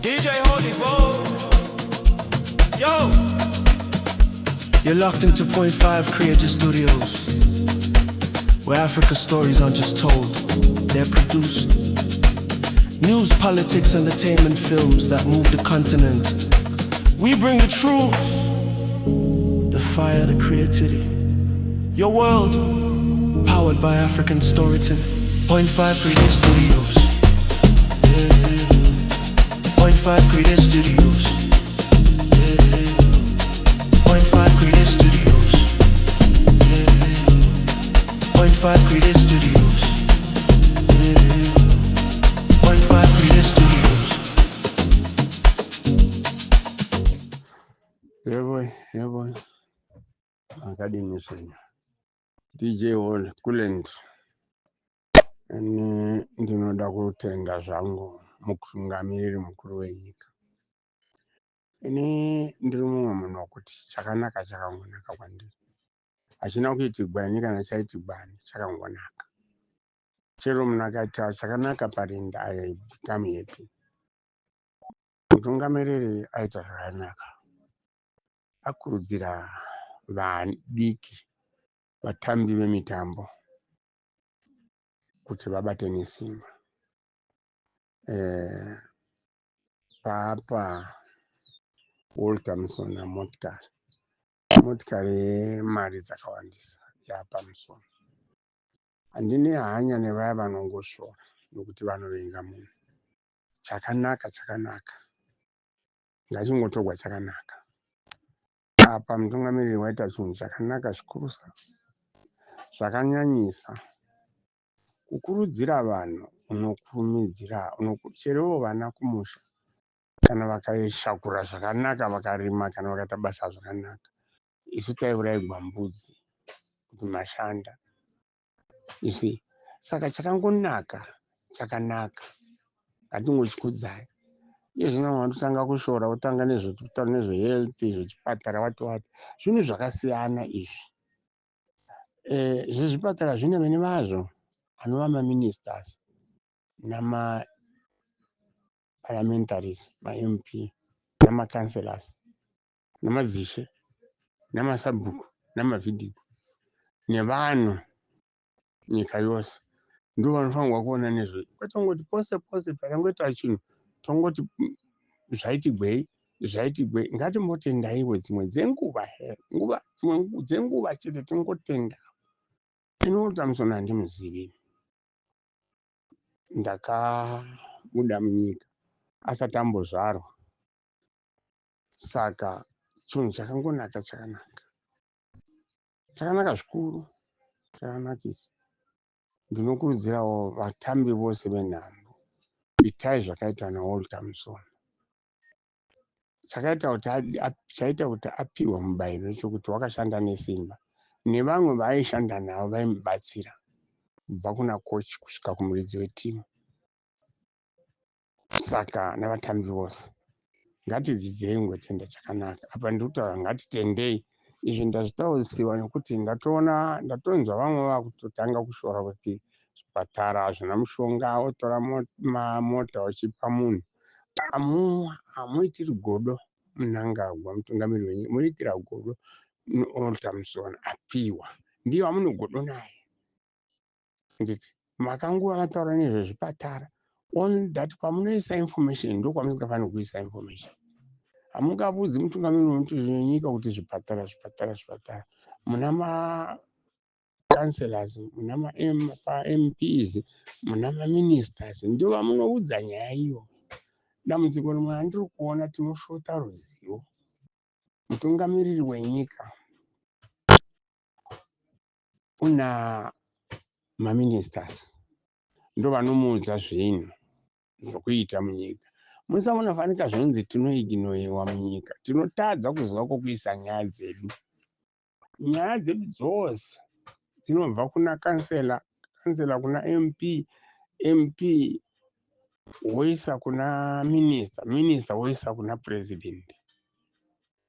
DJ Holy Vo. Yo! You're locked into Point 5 Creative Studios, where Africa stories aren't just told, they're produced. News, politics, entertainment, films that move the continent. We bring the truth, the fire, the creativity. Your world, powered by African storytelling. Point 5 Creative Studios. Yeah. Point 5 Creative Studios. Yeah. Point 5 Creative Studios. Yeah. Point 5 Creative Studios. Yeah. Point 5 Creative Studios. Yebo, yebo. Makadini zvenyu? DJ Hall Kulent. Ini ndinoda kutenda zvangu mutungamiriri mukuru wenyika. Ini ndiri mumwe munhu wekuti chakanaka chakangonaka kwandiri. Hachina kuitigwa ini kana chaitigwa ani, chakangonaka. Chero munhu akaita chakanaka parinda, I become happy. Mutungamiriri aita zvakanaka. Akurudzira vadiki vatambi vemitambo kuti vabate nesimba. Paapa Walter Musona motikari, motikari yemari dzakawandisa yapa Musona. Handine hanya nevaya vanongosvora nokuti vanovenga munhu. Chakanaka chakanaka, ngachingotorwa chakanaka. Apa mutungamiriri waita chinhu chakanaka zvikurusa, zvakanyanyisa. Kukurudzira vanhu unokurumidzira, cherowo vana kumusha kana vakashakura zvakanaka, vakarima kana vakaita basa zvakanaka. Isu taiurayigwa mbudzi kuti mashanda. You see, saka chakangonaka chakanaka, ngatingochikudzai. Iye zvino vanotanga kushora, votanga nezvekutaura nezvehealth, zvechipatara, wati wati. Zvinhu zvakasiyana izvi. Zvezvipatara zvine vene vazvo anova maministers namaparliamentaries, maMP, namacouncillors, namadzishe, namasabhuku, namavhidhiyo nevanhu nyika yose ndo vanofanirwa kuona nezve, kwete kungoti pose pose pakangoita chinhu tongoti zvaitigwei zvaitigwei. Ngatimbotendaiwo dzimwe dzenguva, he nguva dzimwe dzenguva chete tingotenda. Ini Walter Musona handimuzivi, ndakabuda munyika asati ambozvarwa. Saka chinhu chakangonaka chakanaka, chakanaka zvikuru, chakanakisa. Ndinokurudzirawo vatambi vose venhambo, itai zvakaitwa naWalter Musona. Chaita kuti apiwe mubayiro chokuti wakashanda nesimba nevamwe vaaishanda navo vaimubatsira, kubva kuna kochi kusvika kumuridzi wetimu. Saka navatambi vose ngatidzidzei ngotenda chakanaka. Apa ndiri kutaura ngatitendei. Izvi ndazvitaurisiwa nekuti ndatoona, ndatonzwa vamwe vakutotanga kushora kuti zvipatara hazvina mushonga, otora mota uchipa munhu. Hamuitiri godo Mnangagwa mutungamiriri wenyika, munoitira godo Walter Musona apiwa, ndiye wamuno godo naye. Nditi makanguva vataura nezvezvipatara, only that kwamunoisa information ndokwamusingafaniri kuisa information. Hamungabudzi mutungamiriri wenyika kuti zvipatara, zvipatara, zvipatara. Muna macouncillors, muna maMPs, muna maministers, ndo vamunoudza nyaya iyo. Dambudziko rimwe randiri kuona, tinoshota ruzivo. Mutungamiriri wenyika una maministers, ndo vanomuudza zvinhu zvokuita munyika. Musaona fanika zvinonzi tinoignorewa munyika, tinotadza kuziva kwokuisa nyaya dzedu. Nyaya dzedu dzose dzinobva kuna kansela, kansela kuna MP, MP woisa kuna minista, minista woisa kuna president.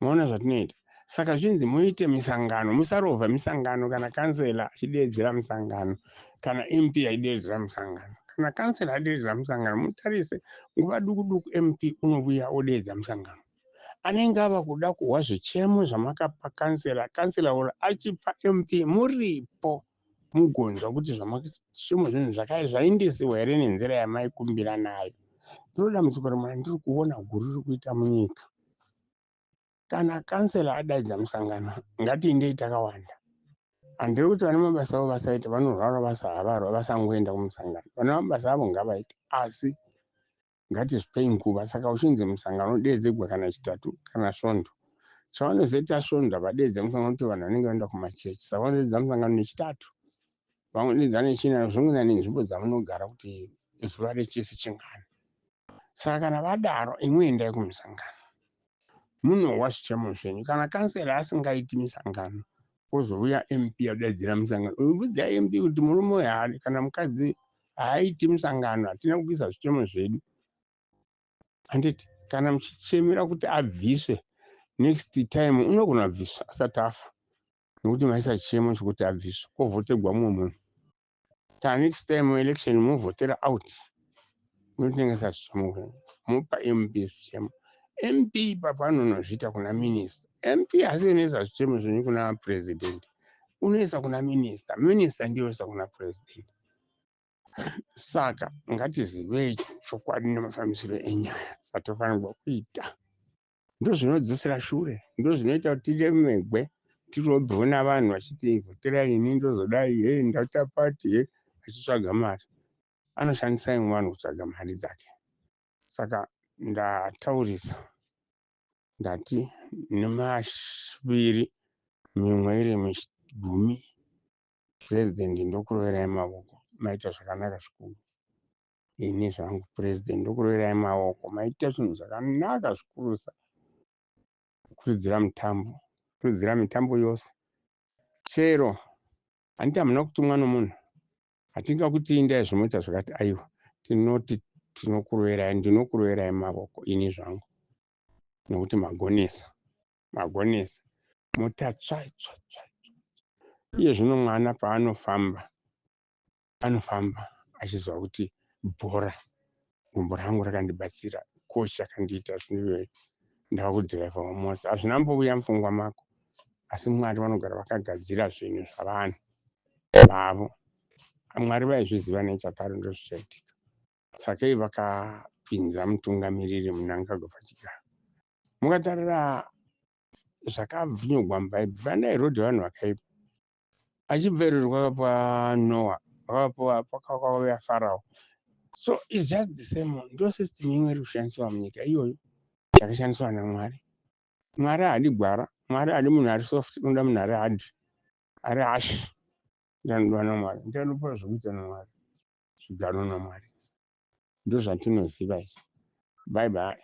Maona zvatinoita? Saka zvinzi muite misangano, musarovha misangano kana kansela achideedzera musangano, kana MP achideedzera musangano. Kana kansela adeedzera musangano, mutarise nguva duku duku MP unovuya odeedza musangano. Anenge ava kuda kuhwa zvichemo zvamakapa kansela, kansela ura achipa MP muripo mugonzwa kuti zvamakachemo zvinhu zvaindisiwa here nenzira yamaikumbira nayo. Ndiro dambudziko rimwe randiri kuona guru riri kuita munyika. Kana kansela adaidza musangano, ngatiindei takawanda. Handiri kuti vane mabasa avo vasaita, vanorwara vasahavarwa vasangoenda kumusangano. Vane mabasa avo ngavaite, asi ngatizvipei nguva. Saka uchinzi musangano udeedzegwa kana Chitatu kana Svondo, chavanozoita Svondo havadeedza musangano kuti vanhu vanenge vaenda kumachechi. Saka vanodeedza musangano neChitatu, vanodeedza neChina, zvongoenda nenzvimbo dzamunogara kuti zuva rechisi chingani. Saka kana vadaro, imwe endai kumusangano munohwa zvichemo zvenyu. Kana kansela asingaiti misangano, kozouya MP adaidzira musangano, ubvudza MP kuti murume uyu haadi kana mukadzi haaiti musangano, hatina kuisa zvichemo zvedu. Handiti kana muchichemera kuti abviswe, next time unogona kubviswa asati afa, nekuti maisa chichemo chekuti abviswe, kovhotegwa mumwe munhu. Kana next time election movhotera out, unotengesa zvichemo, mopa MP zvichemo. MP ipapo anonozviita kuna minista. MP asi unoisa zvichemo zvenyu kuna president, unoisa kuna minista, minista ndiyoisa kuna president. Saka ngatizivei chokwadi nemafambisiro enyaya dzatofanirwa kuita. Ndozvinodzosera shure, ndozvinoita kuti tiremegwe, tirobhewo navanhu vachiti vhoterai ini ndozodai, he ndaita pati, he achitsvaga mari. Anoshandisa imwe vanhu kutsvaga mari dzake. Saka ndataurisa, ndati nemaviri mimwe iri 10. President, ndokuroverai mavoko, maita zvakanaka zvikuru. Ini zvangu president ndokuroverai maoko, maita zvinhu zvakanaka zvikurusa. Kurudzira mutambo, kurudzira mitambo yose. Chero handiti hamuna kutumwa nomunhu, hatingakuti indai zvomoita zvakati, aiwa, tinoti tinokuroverai, ndinokuroverai mavoko ini zvangu, nekuti magonesa, magonesa. Mutatsvai tsva tsva. Iye zvino mwana paanofamba, anofamba achiziva kuti bhora, gumbo rangu rakandibatsira, coach akandiita zvinhu, ndava kudhiraivha mota. Hazvina mbouya mupfungwa mako, asi Mwari vanogara vakagadzira zvinhu zvavanhu vavo. Mwari vaizviziva nechakare ndozvichaitika. Sakei vakapinza mutungamiriri Mnangagwa pachigaro. Mukatarira zvakabvinyorwa muBhaibheri, vana Herodhi vanhu vakaipa. Achibva Herodi kwakapiwa Noah, kwakapiwa kwakauya Farao. So it's just the same, ndo system imwe iri kushandiswa munyika iyoyo yakashandiswa naMwari. Mwari haadi gwara, Mwari haadi munhu ari soft, unoda munhu ari hard, ari harsh. Ndanodiwa naMwari, ndanopiwa zvokuita naMwari, zvigaro naMwari. Ndozvatinoziva izvi. Bye bye.